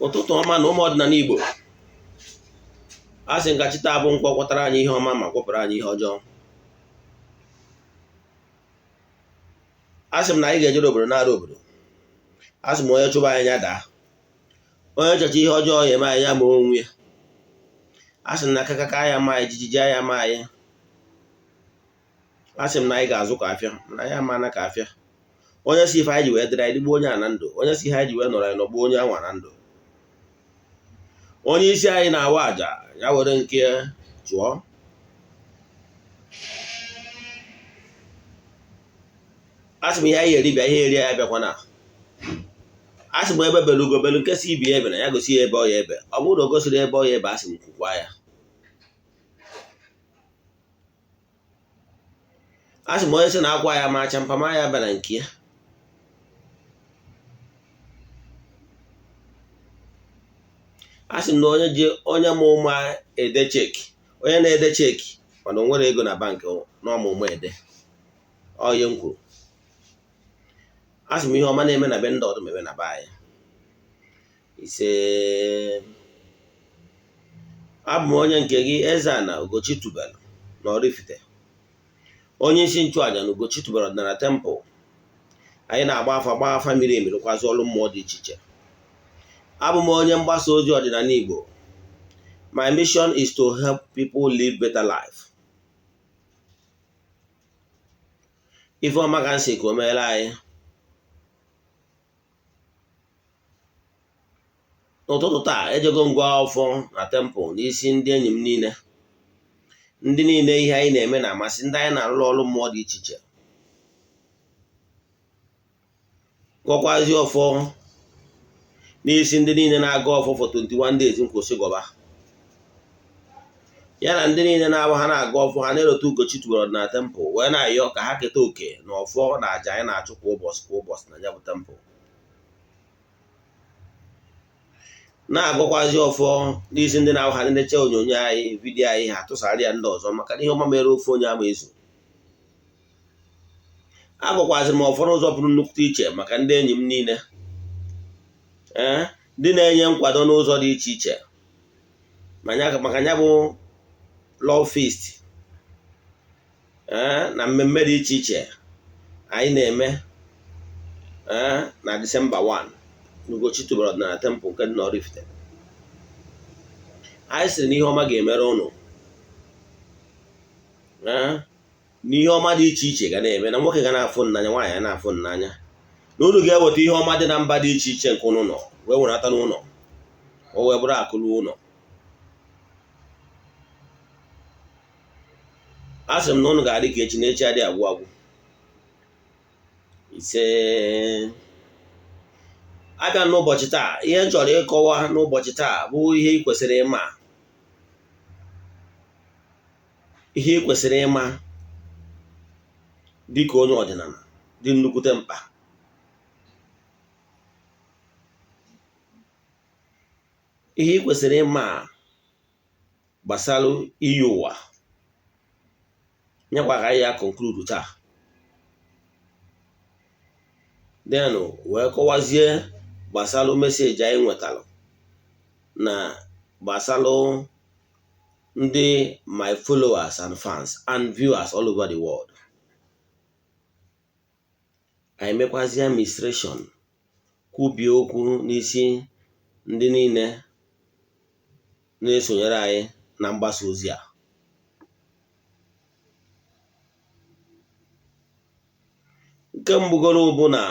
Ụtụtụ ọma na ụmụ ọdịnala Igbo. A sị nka chi taa bụ nkwọ kwọtara anyị ihe ọma ma kwọpụrụ anyị ihe ọjọọ. A sị m na anyị ga-ejere obodo nara obodo. A sị m onye chụba anyị ya daa, onye checha ihe ọjọọ ya eme anyị ya ma onwe ya. A sị m na akakaka ya ma anyị, jijiji ya ma anyị. A sị m na anyị ga-azụ ka afịa, na anyị ama na ka afịa. Onye si ife anyị ji wee dịrị anyị dịgbuo onye a na ndụ, onye si ihe anyị ji wee nọrọ anyị nọgbuo onye anwa na ndụ. Onye isi anyị na-awa àjà ya were nke chụọ. A sị m ihe anyị eri bịa, ihe eri ya bịakwana. A sị m ebe belu ugo belu, nke si ibi ebe na ya gosi ya ebe ọ ya ebe. Ọ bụrụ na o gosiri ebe ọ ya ebe, a sị m kwukwa ya. A sị m onye sị na akwa ya ma acha mpama ya bịa na nke ya. A sị m na onye ji onye ma ụma ede cheki, onye na-ede cheki mana o nwere ego na bankị na ọma ụma ede onye m kwuru. A sị m ihe ọma na-eme na be ndị ọdụ mebe na be anyị. Ise, abụ m onye nke gị, Eze-Ana Ugochi tubelu na Oraifite, onye isi nchụaja na Ugochi tubelu ọdịnala temple. Anyị na-agba afa, gbaa afa miri emi, rụkwazị ọrụ mmụọ dị iche iche. Abụ m onye mgbasa ozi ọdịnala Igbo. My mission is to help people live better life. Ife ọma ka nsị ka o meere anyị. N'ụtụtụ taa, ejego ngwa ọfọ na temple n'isi ndị enyi m niile, ndị niile ihe anyị na-eme na-amasị, ndị anyị na-arụrụ ọrụ mmụọ dị iche iche. Gọkwazi ọfọ n'isi ndị niile na-agọ ọfọ for 21 days nkwụsị gọba ya, na ndị niile na-abụ ha na-agọ ọfọ ha na-elote Ugochi tubelu ọdịnala temple wee na-ayọ ka ha keta oke na ọfọ na àjà anyị na-achụ kwa ụbọchị kwa ụbọchị na ya bụ temple. Na-agọkwazi ọfọ n'isi ndị na-abụ ha na-eche onyonyo anyị, vidiyo anyị, ha tụsara ya ndị ọzọ, maka na ihe ọma mere ofe onye ama ezu. Agọkwaziri m ọfọ n'ụzọ pụrụ nnukwute iche maka ndị enyi m niile, ee, ndị na-enye nkwado n'ụzọ dị iche iche maka ya bụ Love Feast, ee, na mmemme dị iche iche anyị na-eme, ee, na Disemba 1 n'Ugochi tubelu ọdịnala temple nke dị n'Oraifite. Anyị sịrị na ihe ọma ga-emere ụnụ, ee, na ihe ọma dị iche iche ga na-eme, na nwoke ga na-afụ n'anya, nwaanyị na-afụ n'anya, na unu ga-eweta ihe ọma dị na mba dị iche iche nke ụnụ nọ wee wenata n'ụlọ, o wee bụrụ akụrụ ụlọ. A sị m na ụnụ ga-adị ka echi na echi adịghị agwụ agwụ. Ise, abịa n'ụbọchị taa, ihe m chọrọ ịkọwa n'ụbọchị taa bụ ihe ị kwesịrị ịma, ihe ị kwesịrị ịma dịka onye ọdịnala dị nnukwute mkpa. Ihe ị kwesịrị ịma gbasara iyi ụwa nyekwa ka anyị ya conclude taa, then wee kọwazie gbasara message anyị nwetara na gbasara ndị my followers and fans and viewers all over the world. Anyị mekwazie administration, kwubie okwu n'isi ndị niile na-esonyere anyị na mgbasa ozi a. Nke mbụgoro bụ na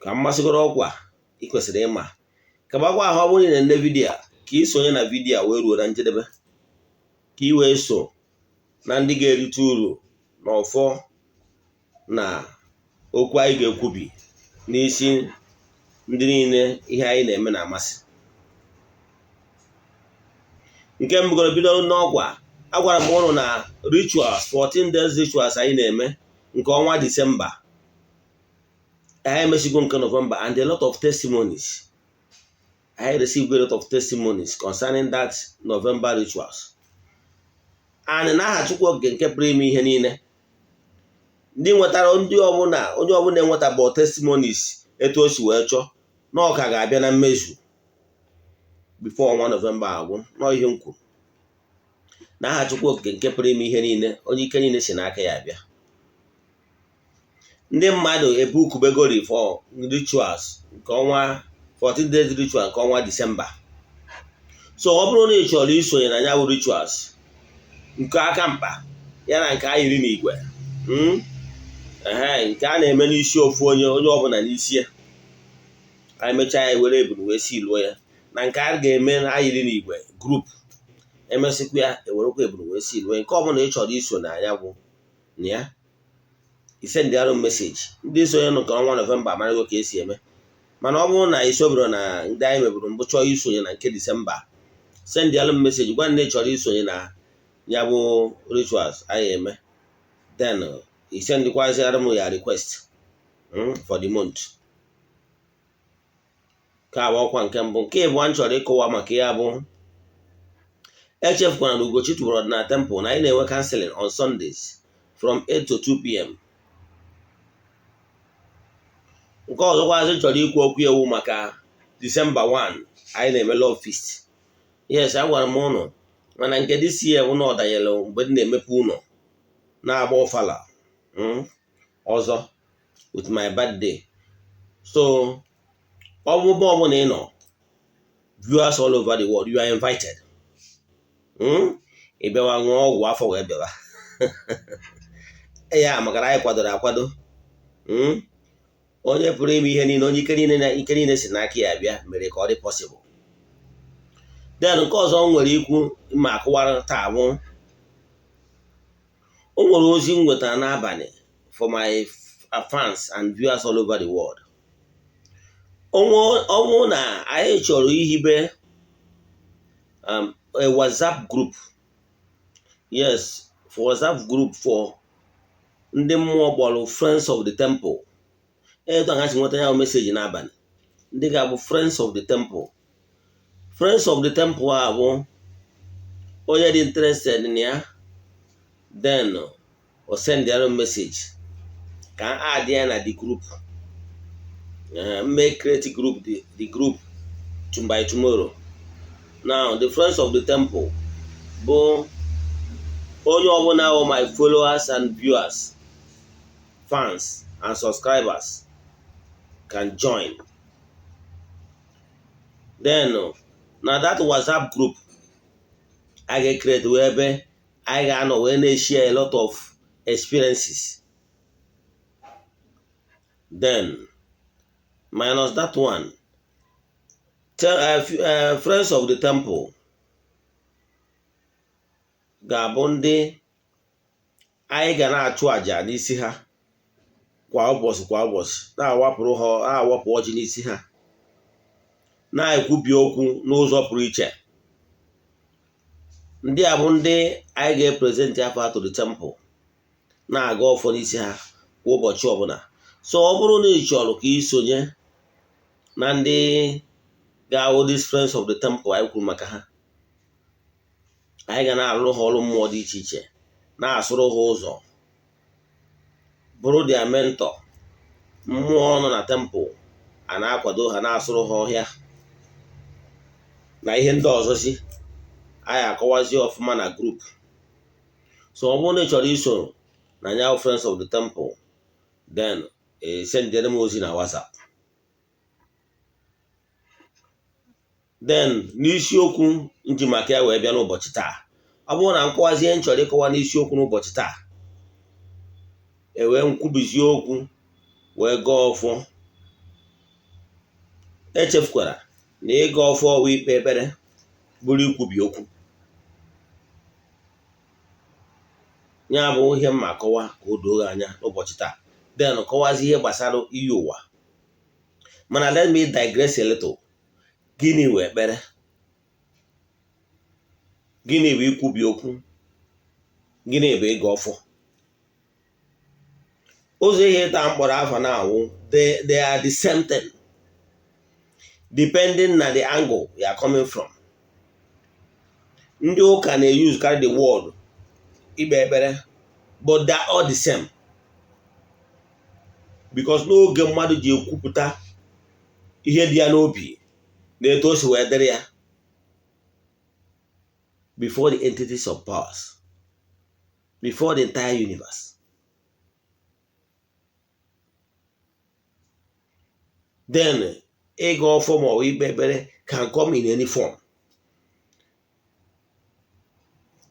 ka mmasịgoro ọkwa ị kwesịrị ịma ka gbakwa ahụ, ọ bụrụ na ị na vidiyo a, ka ị sonye na vidiyo a wee ruo na njedebe, ka ị wee so na ndị ga-erite uru na ọfọ na okwu anyị ga-ekwubi n'isi ndị niile ihe anyị na-eme na-amasị. Nke mbụgoro bido n'ọkwa, agwara m ụnụ na rituals, 14 days rituals anyị na-eme nke ọnwa Disemba, anyị emesigo nke November, and a lot of testimonies I received, a lot of testimonies concerning that November rituals. And n'aha Chukwu Okike nke pụrụ ime ihe niile, ndị nwetara, ndị ọbụla, onye ọbụla enwetabụ testimonies etu o si wee chọọ. Na ọ ka ga-abịa na mmezu before ọnwa Nọvemba agwụ. Nọ ihe m kwuru n'aha Chukwu Okike nke pụrụ ime ihe niile, onye ike niile si n'aka ya abịa. Ndị mmadụ ebukubegori for rituals nke ọnwa, 14 days ritual nke ọnwa Disemba. So ọ bụrụ na ị chọrọ isonye na ya bụ rituals nke aka mkpa ya na nke ayiri n'igwe, ee, nke a na-eme n'isi ofu onye, onye ọbụla n'isi ya, anyị mechaa ya were ebulu wee si lụọ ya, na nke a ga-eme na ayiri n'igwe group, emesịkwa ya ewerekwa ebulu wee si lụọ ya, nke ọbụla ị chọrọ iso na ya bụ na ya, isendịarụ message. Ndị sonye nke ọnwa Nọvemba amarago ka esi eme, mana ọ bụrụ na ị sobere na ndị anyị meburu mbụ chọọ isonye na nke Disemba, sendịalụ m message, gwa ndị chọrọ isonye na ya bụ rituals anyị eme, then isendịkwazịara m ya request for the month. Ka abụ ọkwa nke mbụ. Nke ịbụọ m chọrọ ịkọwa maka ya bụ, echefukwara na Ugochi tubelu ọdịnala temple na anyị na-enwe counseling on Sundays from 8 to 2 p.m. Nke ọzọkwazị chọrọ ikwu okwu ewu maka December 1, anyị na-eme love feast. Yes, agwara m ụnụ, mana nke dị si ya bụ na ọ danyere mgbe m na-emepe ụlọ na-agba ọfala ọzọ with my birthday. So ọbụbụ ọbụla ị nọ, viewers all over the world, you are invited. Ị bịawa ṅụọ ọgwụ afọ wee bịawa ya, maka na anyị kwadoro akwado. Onye pụrụ ime ihe niile, onye ike niile na ike niile si n'aka ya bịa, mere ka ọ dị possible. Then nke ọzọ m nwere ikwu ma akụwara taa bụ, o nwere ozi m nwetara n'abalị for my fans and viewers all over the world. Ọnwụ na anyị chọrọ ihibe a WhatsApp group, yes, for WhatsApp group for ndị mmụọ kpọrọ Friends of the Temple. Etu ha si nweta ya message n'abalị, ndị ga-abụ Friends of the Temple. Friends of the Temple a bụ onye dị interested na ya, then o send ya message ka add ya na the group, make create group, the group to by tomorrow. Now, the Friends of the Temple bụ onye ọbụla bụ my followers and viewers, fans and subscribers can join. Then na that WhatsApp group, a ga-create wee ebe anyị ga-anọ wee na-share a lot of experiences. Then minus that one, tell, Friends of the Temple ga-abụ ndị anyị ga na-achụ àjà n'isi ha kwa ụbọchị, kwa ụbọchị, na-awapụrụ ha, na-awapụ ọjị n'isi ha, na-ekwubi okwu n'ụzọ pụrụ iche. Ndị a bụ ndị anyị ga-epresent afọ to the temple, na-aga ọfọ n'isi ha kwa ụbọchị ọbụla. So ọ bụrụ na ị chọrọ ka ị sonye na ndị ga-awụ these Friends of the Temple anyị kwuru maka ha, anyị ga na-alụ ha ọrụ mmụọ dị iche iche, na-asụrụ ha ụzọ, bụrụ their mentor. Mmụọ nọ na temple a na-akwado ha, na-asụrụ ha ọhịa na ihe ndị ọzọ si anyị akọwazi ọfụma na group. So ọ bụrụ na ị chọrọ iso na nya Friends of the Temple, then sendere m ozi na WhatsApp. Then n'isiokwu nji maka ya wee bịa n'ụbọchị taa, ọ bụrụ na nkọwazi ihe m chọrọ ịkọwa n'isiokwu n'ụbọchị taa, ewee nkwubizie okwu wee gọọ ọfọ. Echefukwara na ịgọ ọfọ wee ikpe ekpere bụrụ ikwubi okwu. Ya bụ ihe m ma akọwa ka o doo anya n'ụbọchị taa. Then kọwazi ihe gbasara iyi ụwa. Mana let me digress a little. Gịnị bụ ekpere? Gịnị bụ ikwubi okwu? Gịnị bụ ịgọ ọfọ? Ụzọ ihe ịta mkpọrọ afọ na-awụ, they are the same thing depending na the angle you are coming from. Ndị ụka na-use carry the word ikpe ekpere, but they are all the same, because n'oge mmadụ ji ekwupụta Ihe dị ya n'obi na etu o si wee dịrị ya before the entities of powers, before the entire universe. Then ịgọ ọfọ ma ọ bụ ikpe ekpere can come in any form.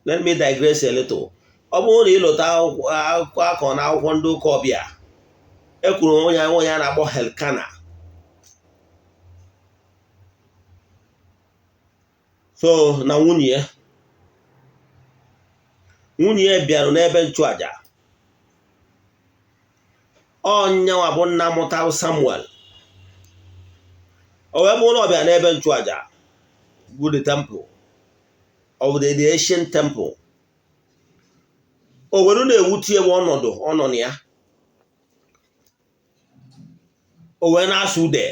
Let me digress a little. Ọ bụrụ na ị lota akụkọ akọ na akwụkwọ ndị ụka ọbịa, e kwuru onye a na-akpọ Helkana. So na nwunye ya bịara n'ebe nchụaja. Ọ nyanwa bụ nna mụtara Samuel. O wee bụrụ na ọ bịara n'ebe nchụaja bụ the temple of the ancient temple. O were na-ewute ebe ọnọdụ ọ nọ na ya, o wee na-asụ ude.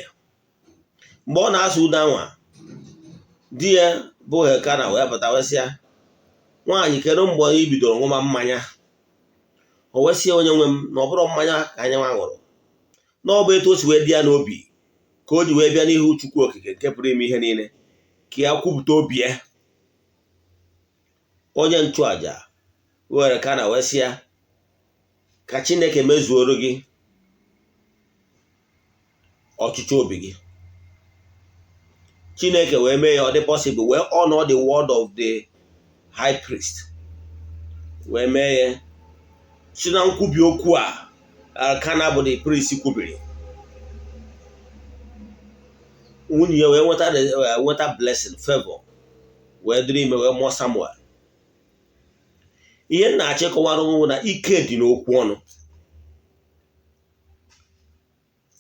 Mgbe ọ na-asụ ude anwa, di ya bụ Elkana wee pụta wee sị ya, nwaanyị, kedu mgbe ị bidoro ṅụma mmanya? O wee sị ya, onye nwe m, na ọ bụrụ mmanya ka anyị nwa ṅụrụ, na ọ bụ etu o si wee dị ya n'obi ka o ji wee bịa n'ihu Chukwu Okike nke pụrụ ime ihe niile ka ya kwupụta obi ya. Onye nchụaja were Elkana wee sị ya, ka Chineke mezuoro gị ọchịchọ obi gị. Chineke wee mee ya ọ dị possible, wee honor the word of the high priest, wee mee ya si na nkwubi okwu a Elkana bụ the priest kwubiri, nwunye ya wee nweta blessing, favor, wee dịrị ime wee mụọ Samuel. Ihe m na-achọ ịkọwara ụmụ na ike dị n'okwu ọnụ.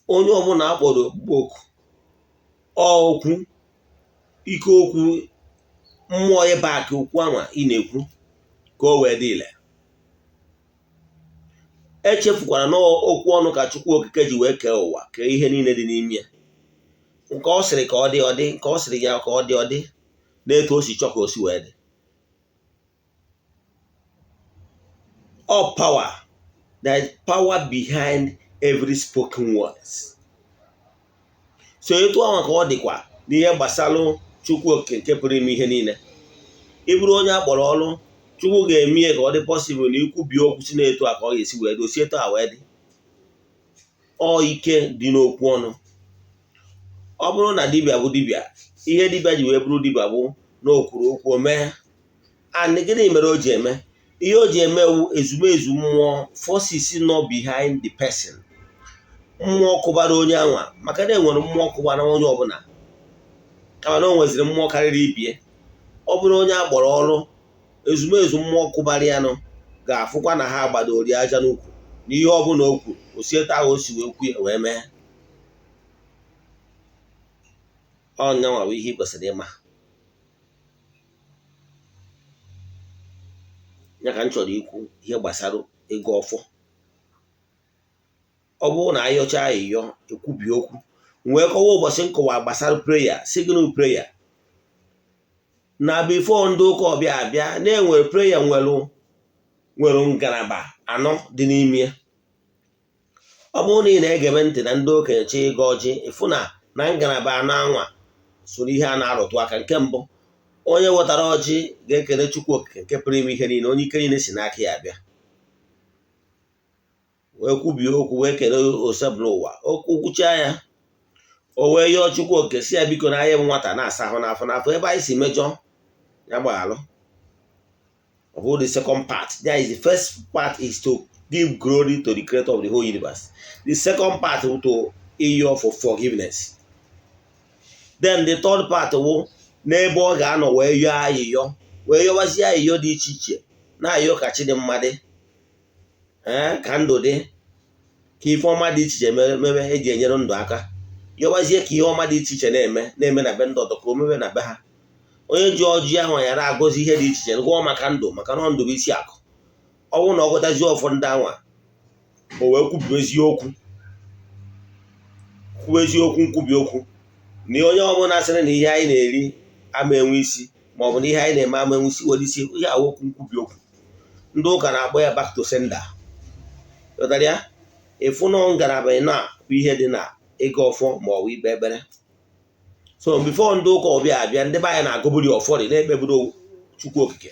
Onye ọbụla akpọrọ oku, okwu ike, okwu mmụọ ịba aka okwu anwa ị na-ekwu ka o wee dị ile. Echefukwara na okwu ọnụ ka Chukwu Okike ji wee kee ụwa, kee ihe niile dị n'ime ya. Nke ọ sịrị ka ọ dị, ọ dị. Nke ọ sịrị ya ka ọ dị, ọ dị. Na-etu o si chọọ ka o si wee dị. All power. There is power behind every spoken words. So etu ahụ ka ọ dịkwa n'ihe gbasara Chukwu Okike nke pụrụ ime ihe niile. Ị bụrụ onye a kpọrọ ọrụ, Chukwu ga-eme ihe ka ọ dị possible na ikwubi okwu si na-etu a ka ọ ga-esi wee dị, o si etu a wee dị. Ọ ike dị n'okwu ọnụ. Ọ bụrụ na dibịa bụ dibịa, ihe dibịa ji wee bụrụ dibịa bụ na o kwuru okwu o mee. And gịnị mere o ji eme? Ihe o ji eme wu ezumezu mmụọ, forces nọ behind the person. Mmụọ kụbara onye anwa, maka na enwere mmụọ kụbara onye ọbụla, kama na o nweziri mmụọ karịrị ibie. Ọ bụrụ onye a kpọrọ ọrụ, ezumezu mmụọ kụbara ya nụ ga-afụkwa na ha gbadoro ya aja n'ukwu, na ihe ọbụla o kwuru o si etu ahụ o si wee kwu ya wee mee. Ọ nyanwa bụ ihe ị kwesịrị ịma. Ya ka m chọrọ ikwu ihe gbasara ịgọ ọfọ. Ọ bụrụ na ayọcha ayịyọ ekwubi okwu, wee kọwa ụbọchị nkọwa gbasara prayer, signal prayer, na before ndị ụka ọbịa abịa na-enwere prayer nwere ngalaba anọ dị n'ime ya. Ọ bụrụ na ị na-egebe ntị na ndị okenye chọọ ịgọ ọjị, ịfụ na na ngalaba anọ anwa soro ihe a na-arụtụ aka. Nke mbụ, onye wetara ọjị ga-ekele Chukwu Okike nke pụrụ ime ihe niile, onye ike niile si n'aka ya abịa, wee kwubie okwu, wee kelee osebụla ụwa. Okwu kwuchaa ya, o wee yọọ Chukwu Okike si ya biko na anyị bụ nwata na-asa ahụ n'afọ n'afọ, ebe anyị si mejọ ya gbaghalụ. Ọ bụ the second part. There is the first part is to give glory to the creator of the whole universe. The second part is to ịyọ for forgiveness. Then the third part wụ n'ebe ọ ga-anọ wee yọọ ayịyọ, wee yọwazie ayịyọ dị iche iche, na-ayọ ka chi dị mma dị, ka ndụ dị, ka ife ọma dị iche iche mebe eji enyere ndụ aka, yọwazie ka ihe ọma dị iche iche na-eme na-eme na be ndị ọzọ, ka o mebe na be ha. Onye ji ọjị ahụ yara agọzi ihe dị iche iche, gụọ maka ndụ, maka na ndụ bụ isi akụ. Ọ bụrụ na ọ gọtazie ọfọ ndị anwa, o wee kwubi eziokwu, kwuo eziokwu, nkwubi okwu na onye ọbụla sịrị na ihe anyị na-eri ama enwe isi, ma ọ bụ na ihe anyị na-eme ama enwe isi, nwere isi ihe awụ okwu nkwubi okwu. Ndị ụka na-akpọ ya back to sender. Ghọtara ya? Ịfụ na ngalaba na bụ ihe dị na Ịga ọfọ ma ọ bụ ikpe ekpere. So before ndị ụka ọbịa abịa, ndị be anyị na-agụburi ọfọ dị na-ekpeburu Chukwu Okike.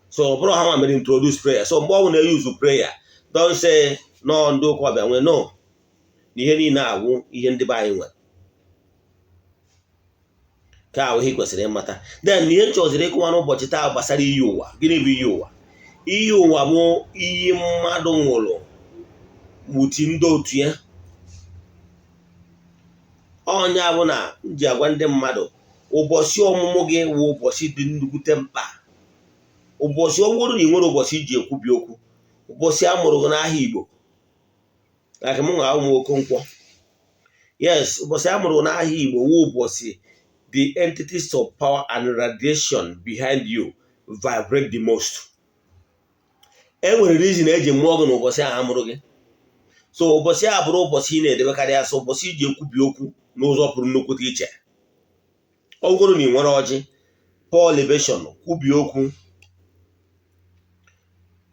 So ọ bụrụ ha nwa mere introduce prayer. So mgbe ọ bụla na-use prayer, don't say nọ ndị ụka ọbịa nwee. No, na ihe niile agwụ ihe ndị be anyị nwere ka ahụ ihe kwesịrị ịmata. Then ihe m chọziri ịkụwa n'ụbọchị taa gbasara iyi ụwa. Gịnị bụ iyi ụwa? Iyi ụwa bụ iyi mmadụ ṅụrụ gbuti ndị otu ya. Ọnya bụ na m ji agwa ndị mmadụ, ụbọchị ọmụmụ gị wụ ụbọchị dị nnukwute mkpa. Ụbọchị ọ bụrụ na ị nwere ụbọchị iji ekwubi okwu, ụbọchị a mụrụ gị n'ahịa Igbo, like m nwa ụmụ Okonkwo, yes, ụbọchị a mụrụ n'ahịa Igbo wụ ụbọchị the entities of power and radiation behind you vibrate the most. E nwere reason eji mụọ gị n'ụbọchị ahụ amụrụ gị. So ụbọchị a bụrụ ụbọchị ị na-edebekarị asọ, ụbọchị iji ekwubi okwu n'ụzọ pụrụ nnukwute iche. Ọ bụrụ na ị nwere ọjị, pour libation, kwubie okwu,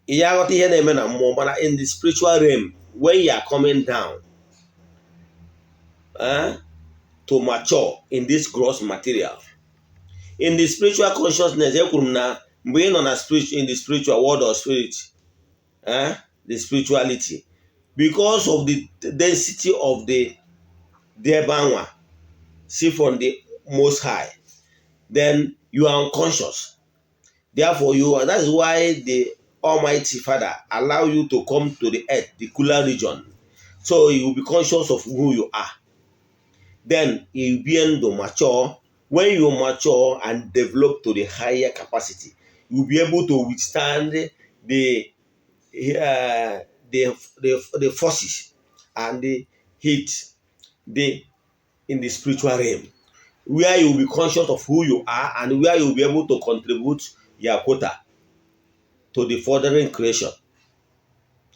ị ya aghọta ihe na-eme na mmụọ. Mana in the spiritual realm, when you are coming down to mature in this gross material, in the spiritual consciousness, ekwuru m na mgbe ị nọ na spirit, in the spiritual world of spirit, the spirituality, because of the density of the ebe anwa see from the Most High, then you are unconscious. Therefore you are, that is why the Almighty Father allow you to come to the earth, the cooler region, so you will be conscious of who you are. Then you begin to mature. When you mature and develop to the higher capacity, you will be able to withstand the forces and the heat the in the spiritual realm, where you will be conscious of who you are and where you will be able to contribute your quota to the furthering creation,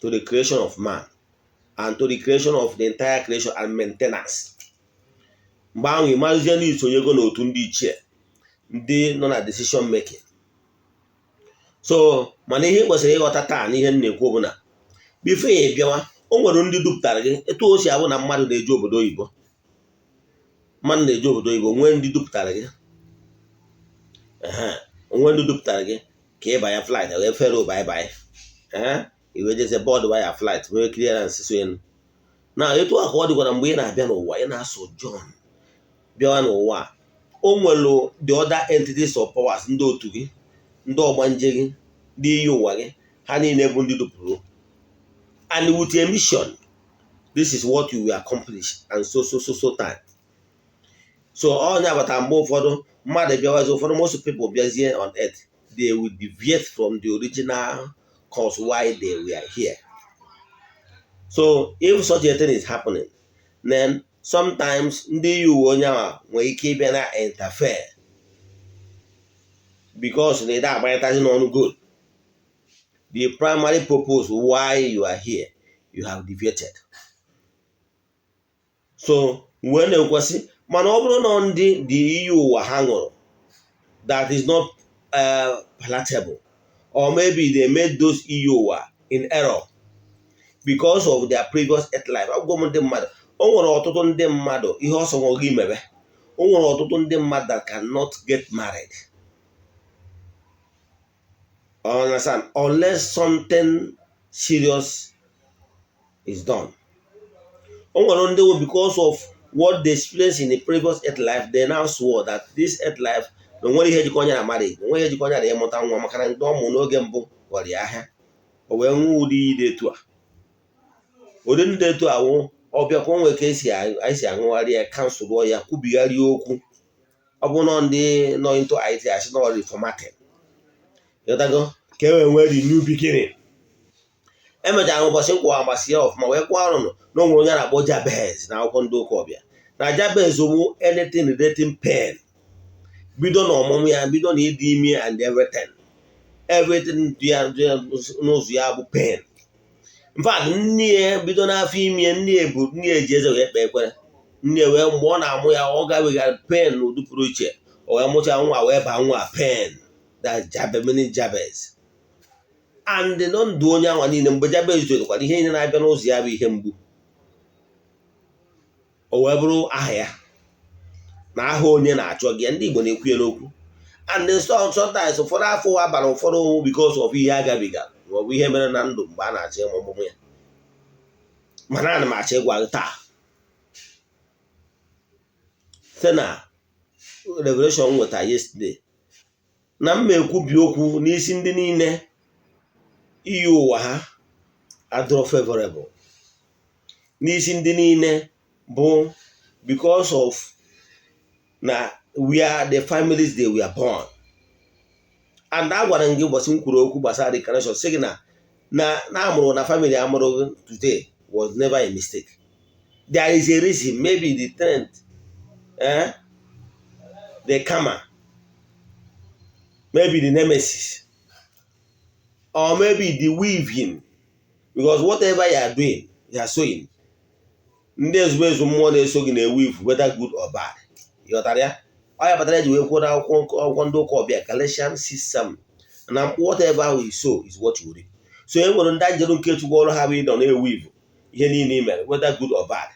to the creation of man and to the creation of the entire creation and maintenance. Mgbe ahụ ị marụzie na isonyego n'otu ndị ichie, ndị nọ na decision making. So mana ihe ị kwesịrị ịghọta taa na ihe m na-ekwu bụ na before ya bịawa, o nwere ndị dupụtara gị. Etu o si abụ na mmadụ na-eje obodo oyibo, mmadụ na-eje obodo oyibo, nwee ndị dupụtara gị, onwe ndị dupụtara gị ka ị banye flight wee fere bye bye, iwe jezie board ya flight nwee clearance. So elu na etu a ka ọ dịkwara mgbe ị na-abịa n'ụwa, ị na-asụ John bịawa n'ụwa, o nwere the other entities of powers, ndị otu gị, ndị ọgbanje gị, ndị iyi ụwa gị, ha niile bụ ndị dupụrụ and with a mission: this is what you will accomplish and so so so so time. So ọ na-abata mgbe ụfọdụ mmadụ bịawazi, ụfọdụ, most people bịazie on earth, they will deviate from the original cause why they were here. So if such a thing is happening, then sometimes ndị yi uwe onye ahụ nwere ike ịbịa na interfere because na ịda agbanyetazi n'ọnụ goal, the primary purpose why you are here, you have deviated. So wee na-ekwesị, mana ọ bụrụ na ndị dị iyi ụwa ha ṅụrụ that is not palatable, or maybe they made those iyi ụwa in error because of their previous earth life. Agwụgwọ m ndị mmadụ, o nwere ọtụtụ ndị mmadụ, ihe ọsọ nwere gị mebe, o nwere ọtụtụ ndị mmadụ that cannot get married, understand, unless something serious is done. O nwere ndị wụ because of what they experienced in the previous earth life, they now swore that this earth life na onwere ihe jikọ onye na marriage, onwere ihe jikọ onye na ịmụta nwa, maka na ndị ọ mụ n'oge mbụ ghọrọ ya ahịa. O wee nwee ụdị iyi dị etu a, ụdị ndị dị etu a wụ ọbịa ka o nwere ka esi anyị si aṅụgharị ya, cancelụọ ya, kwubigharịa okwu. Ọ bụ nọ ndị nọ into IT asị nọ reformatting, ịghọtago, ka e wee nwee the new beginning. Emechara ụbọchị nkwụ agbasi ya ọfụma wee kwụọ arụnụ na o nwere onye a na-akpọ Jabez na akwụkwọ ndị ụka ọbịa, na Jabez wụ anything relating pain, bido na ọmụmụ ya, bido na ịdị ime and everything, everything dị ya n'ụzọ ya bụ pain. In fact, nne ya, bido n'afọ ime nne ya, bụ nne ya ji eze wee kpee ekpere, nne ya wee mgbe ọ na-amụ ya, ọ gabigara pain n'ụdị pụrụ iche. O wee mụchaa nwa, wee baa nwa pain, that Jabez, meaning Jabez. And nọ ndụ onye anwa niile, mgbe Jabez tokwara, ihe niile na-abịa n'ụzọ ya bụ ihe mgbu. O wee bụrụ aha ya na aha onye na-achọ gị. Ndị Igbo na-ekwu ya n'okwu. And then sometimes ụfọdụ afọ abalị ụfọdụ because of ihe agabiga maọbụ ihe mere na ndụ mgbe a na-achọ ịmụ ọmụmụ ya. Mana ana m achọ ịgwa gị taa site na revelation m nweta yesterday na m ekwubi okwu n'isi ndị niile iyi ụwa ha adịrọ favorable, n'isi ndị niile bụ because of na where the families they were born. And a gwara m gị ụbọchị m kwuru okwu gbasara reincarnation, sị gị na amụrụ na family amụrụ gị today was never a mistake. There is a reason, maybe the trend, the karma, maybe the nemesis, or maybe the weaving, because whatever you are doing, you are sowing. Ndị ezumezu mmụọ na-eso gị na-eweave, whether good or bad. Ịghọtara ya? Ọ ya kpatara eji wee kwuo n'akwụkwọ ndị ụka ọbịa, Galatians 6:7, na whatever we sow is what you reap. So e nwere ndị anjelu nke Chukwu, ọrụ ha bụ ịnọ na-eweave ihe niile i mere, whether good or bad,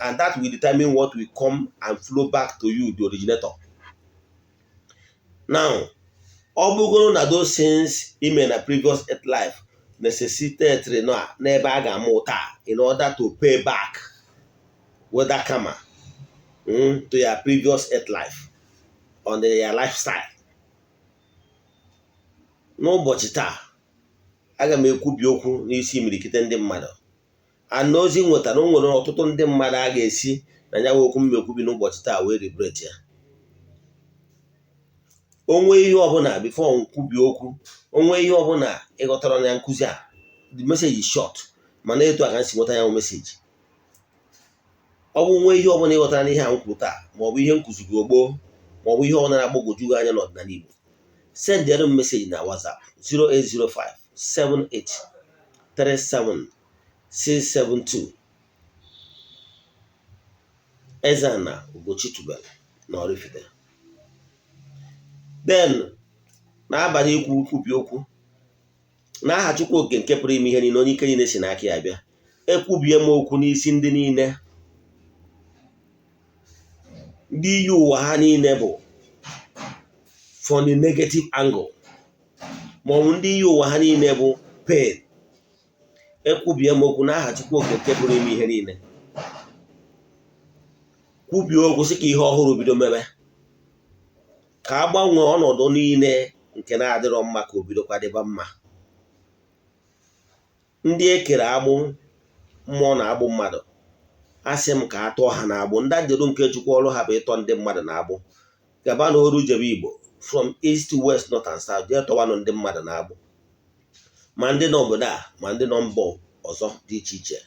and that will determine what will come and flow back to you, the originator. Now, ọ bụgoro na those things ime na previous earth life necessitated na n'ebe a ga-ama ụta in order to pay back, whether karma, to your previous earth life on your lifestyle. N'ụbọchị taa, aga m ekwubi okwu n'isi imirikite ndị mmadụ. And ozi nwetara, o nwere ọtụtụ ndị mmadụ a ga-esi na ya okwu m ekwubi n'ụbọchị taa wee regret ya. Onwe ihe ọbụla, before nkwubi okwu, onwe ihe ọbụla ịghọtara na nkụzi a, the message is short, mana etu a ka m si nweta ya message. Ọ bụ nwe ihe ọbụla ịghọtara n'ihe a m kwuru taa, maọbụ ihe m kụziri gboo, maọbụ ihe ọbụla na-agbagwoju gị anya n'ọdịnala Igbo, sendịrị m message na WhatsApp 0805 78 37 672. Eze-Ana Ugochi tubelu na Oraifite. Then n'abalị ikwu nkwubi okwu n'aha Chukwu Okike nke pụrụ ime ihe niile, onye ike niile si n'aka ya bịa, ekwubie m okwu n'isi ndị niile ndị iyi ụwa ha niile bụ from the negative angle, maọbụ ndị iyi ụwa ha niile bụ pain. Ekwubie m okwu n'aha Chukwu Okike nke pụrụ ime ihe niile, kwubie okwu sị ka ihe ọhụrụ bido mebe, ka a gbanwee ọnọdụ niile nke na-adịrọ mma, ka o bidokwa dịba mma. Ndị e kere agbụ mmụọ na-agbụ mmadụ, asị m ka a tụọ ha na-agbụ. Ndị njeru nke Chukwu, ọrụ ha bụ ịtọ ndị mmadụ na-agbụ. Gaba na oru jebe Igbo from east to west, north and south, jee tọwanụ ndị mmadụ na-agbụ, ma ndị nọ obodo a, ma ndị nọ mba ọzọ dị iche iche,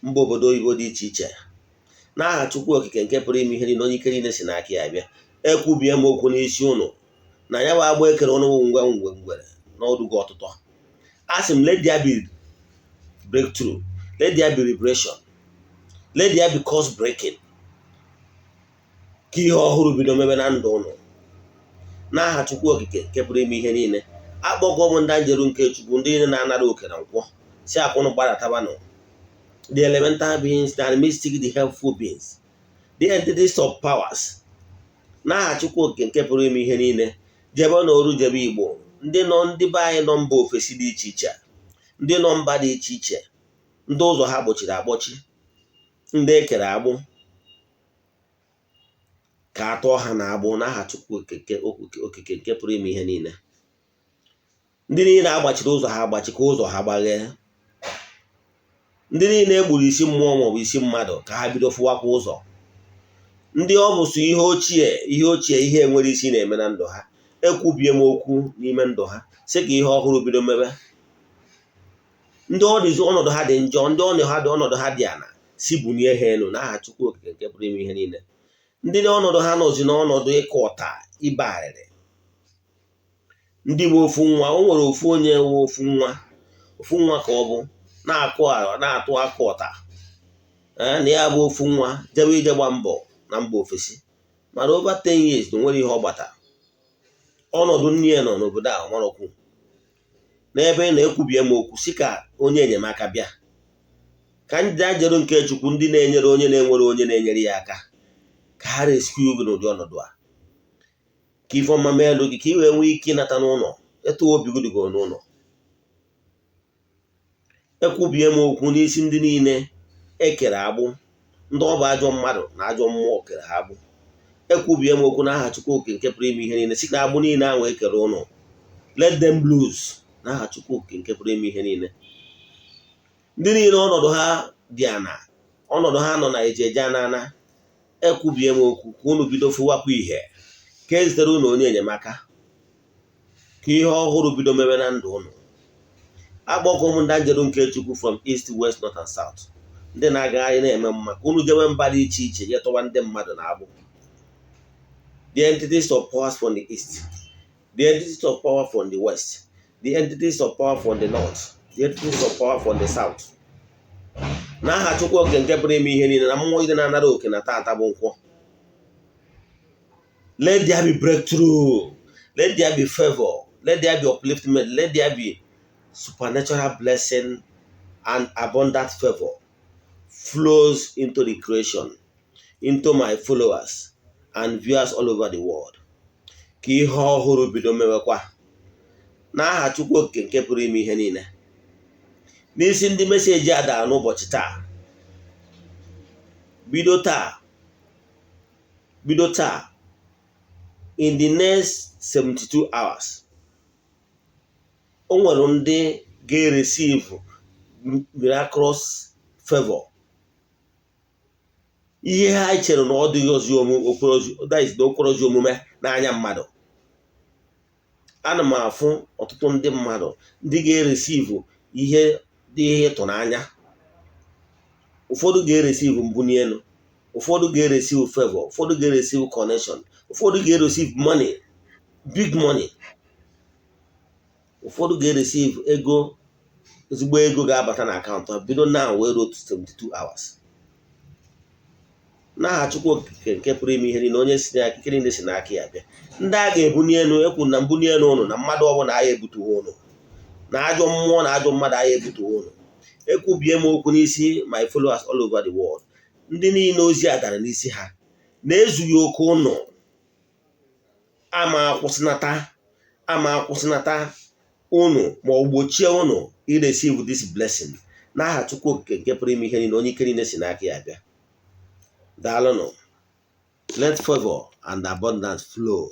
mba obodo oyibo dị iche iche. N'aha Chukwu Okike nke pụrụ ime ihe niile, onye ike niile si n'aka ya bịa, ekwubie m okwu n'isi ụnụ na ya bụ agbụ ekere ụnụ ngwe ngwe ngwere n'ọdụgo ọtụtụ. A sị m, let there be breakthrough, let there be liberation, let there be curse breaking, ka ihe ọhụrụ bido mebe na ndụ ụnụ. N'aha Chukwu Okike nke pụrụ ime ihe niile, akpọgo m ndị njeru nke Chukwu, ndị niile na-anara oke na nkwọ, si akwụnụ gbadatabanụ, the elemental beings, the animistic, the helpful beings, the entities of powers. N'aha Chukwu Okike nke pụrụ ime ihe niile, jebe na oru jebe Igbo, ndị nọ, ndị be anyị nọ mba ofesi dị iche iche, ndị nọ mba dị iche iche, ndị ụzọ ha gbochiri akpọchi, ndị ekere agbụ, ka a tụọ ha na-agbụ. N'aha Chukwu Okike nke pụrụ ime ihe niile, ndị niile agbachiri ụzọ ha agbachi, ka ụzọ ha gbaghee. Ndị niile egburu isi mmụọ maọbụ isi mmadụ, ka ha bido fụwakwa ụzọ. Ndị ọ bụ so ihe ochie, ihe ochie, ihe enwere isi na-eme na ndụ ha, ekwubie m okwu n'ime ndụ ha, sị ka ihe ọhụrụ bido mebe. Ndị ọ dịzi ọnọdụ ha dị njọ, ndị ọnọdụ ha dị, ọnọdụ ha dị ala, si bunie ha elu. N'aha Chukwu Okike nke pụrụ ime ihe niile, ndị ọnọdụ ha nọzi n'ọnọdụ ịkọ ọta ibe arịrị, ndị bụ ofu nwa, o nwere ofu onye nwe ofu nwa, ofu nwa ka ọ bụ na-akụ, na-atụ aka ọta na ya bụ ofu nwa, jebe ije gba mbọ na mba ofesi, mana over 10 years na nwere ihe ọ gbata. Ọnọdụ nne ya nọ n'obodo a marọkwu n'ebe ị na-ekwubie m okwu, si ka onye enyemaka bịa. Ka ndị anjelu nke Chukwu, ndị na-enyere onye na-enwere onye na-enyere ya aka, ka ha rescue gị n'ụdị ọnọdụ a, ka ife ọma meelu gị, ka ị wee nwee ike ịnata n'ụlọ etu obi gị dịgoro n'ụlọ. Ekwubie m okwu n'isi ndị niile ekere agbụ, ndị ọ bụ ajọ mmadụ na ajọ mmụọ kere ha agbụ. Ekwubie m okwu n'aha Chukwu Oke nke pụrụ ime ihe niile, si na agbụ niile ahụ ekere ụnụ, let them loose n'aha Chukwu Oke nke pụrụ ime ihe niile. Ndị niile ọnọdụ ha dị ana, ọnọdụ ha nọ na eji eje anana, ekwubie m okwu ka unu bido fụwakwa ihe, ka e zitere unu onye enyemaka, ka ihe ọhụrụ bido mebe na ndụ unu. Akpọkọ m ndị anjelu nke Chukwu from east, west, north and south, ndị na-agagharị na-eme mma, ka unu jewe mba dị iche iche je tọwa ndị mmadụ na-agbụ. The entities of powers from the east, the entities of power from the west, the entities of power from the north, the entities of power from the south, n'aha Chukwu Oke nke pụrụ ime ihe niile na mmụọ ide na-anara oke na tata bụ Nkwọ, let there be breakthrough, let there be favor, let there be upliftment, let there be supernatural blessing and abundant favor flows into the creation, into my followers and viewers all over the world, ka ihe ọhụrụ bido mewekwa n'aha Chukwu Okike nke pụrụ ime ihe niile. N'isi ndị message a dara n'ụbọchị taa, bido taa, bido taa, in the next 72 hours, o nwere ndị ga-receive miraculous favor. Ihe ha chere na ọ dịghị ozi, that is na okporozi omume n'anya mmadụ. Ana m afụ ọtụtụ ndị mmadụ ndị ga-ereceive ihe dị ihe ịtụnanya. Ụfọdụ ga-ereceive mbuli elu, ụfọdụ ga-ereceive favor, ụfọdụ ga-ereceive connection, ụfọdụ ga-ereceive money, big money, ụfọdụ ga-ereceive ego, ezigbo ego ga-abata na akaụntụ ha bido now wee ruo 72 hours, n'aha Chukwu Okike nke pụrụ ime ihe niile, onye si n'aka ike niile si n'aka ya bịa. Ndị a ga-ebuni elu, ekwu na mbuni elu ụnụ na mmadụ ọbụla agha ebutughị ụnụ, na ajọ mmụọ na ajọ mmadụ agha ebutughị ụnụ. Ekwubie m okwu n'isi my followers all over the world, ndị niile ozi a dara n'isi ha, na-ezughị oke ụnụ ama akwụsịnata, ama akwụsịnata ụnụ ma ọ gbochie ụnụ ireceive this blessing, n'aha Chukwu Okike nke pụrụ ime ihe niile, onye ike niile si n'aka ya bịa. Daalụnụ. Let favor and abundance flow.